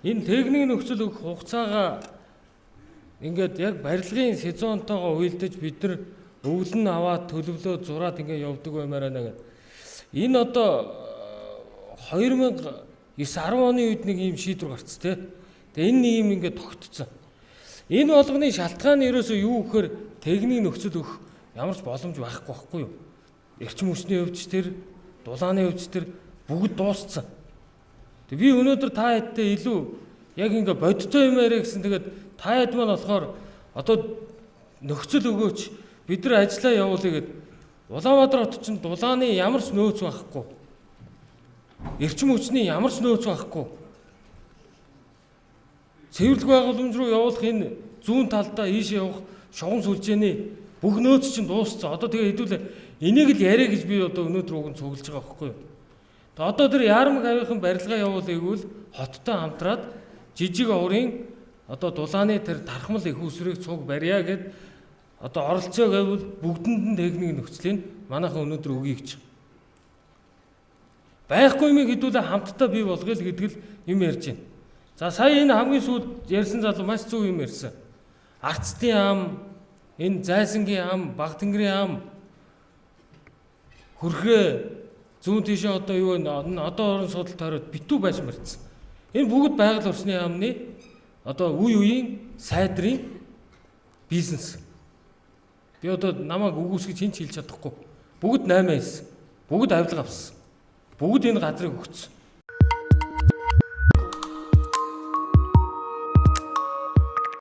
Энэ техник нөхцөл өгөх хугацаагаа ингээд яг барилгын сезонтойгоо уялдаж бид нар өвлөн аваад төлөвлөө зураад ингээд явдаг баймаар байна гэдэг. Энэ одоо 2009 10 оны үед нэг ийм шийдвэр гарц те. Тэгээ энэ нэг юм ингээд тогтцсон. Энэ болгоны шалтгаан нь ерөөсөө юу гэхээр техник нөхцөл өгөх ямар ч боломж байхгүй байхгүй юу? Эрчим хүчний хувьд ч тэр, дулааны хувьд ч тэр бүгд дууссан. Тэг би өнөөдөр та хэдтэй илүү яг ингээ бодиттой юм яриа гэсэн. Тэгээд та хэд маань болохоор одоо нөхцөл өгөөч, бид нар ажиллаа явуулъя гэд. Улаанбаатар хот чинь дулааны ямар ч нөөц байхгүй. Эрчим хүчний ямар ч нөөц байхгүй. Цэвэрлэг байгууламж руу явуулах энэ зүүн талдаа ийшээ явах шугам сүлжээний бүх нөөц чинь дууссан. Одоо тэгээ хэдүүлээ энийг л яриа гэж би одоо өнөөдөр уг нь цуглаж байгаа байхгүй юу? Тэгээ одоо тэр Яармаг хавийнхын барилгаа явуулъя гэвэл хоттой хамтраад жижиг оврын одоо дулааны тэр тархмал их усрыг цуг барья гэд одоо оролцоо гэвэл бүгдэнд нь техник нөхцөлийн манайхан өнөөдөр өгье гэж. Байхгүй юм хэдүүлээ хамтдаа бий болгоё л гэдэг л юм ярьж байна. За, сая энэ хамгийн сүүлд ярьсан залуу маш зөв юм ярьсан. Арцтын ам, энэ Зайсангийн ам, Баг Тэнгэрийн ам хөрхөө зүүн тийшээ одоо юу вэ? Одоо орон суудал тойроод битүү байж мэрцсэн. Энэ бүгд байгаль орчны яамны одоо үе үеийн сайдрын бизнес. Би одоо намайг үгүйсгэж хин ч хэлж чадахгүй. Бүгд 8 хийсэн. Бүгд авилга авсан. Бүгд энэ газрыг өгцсөн.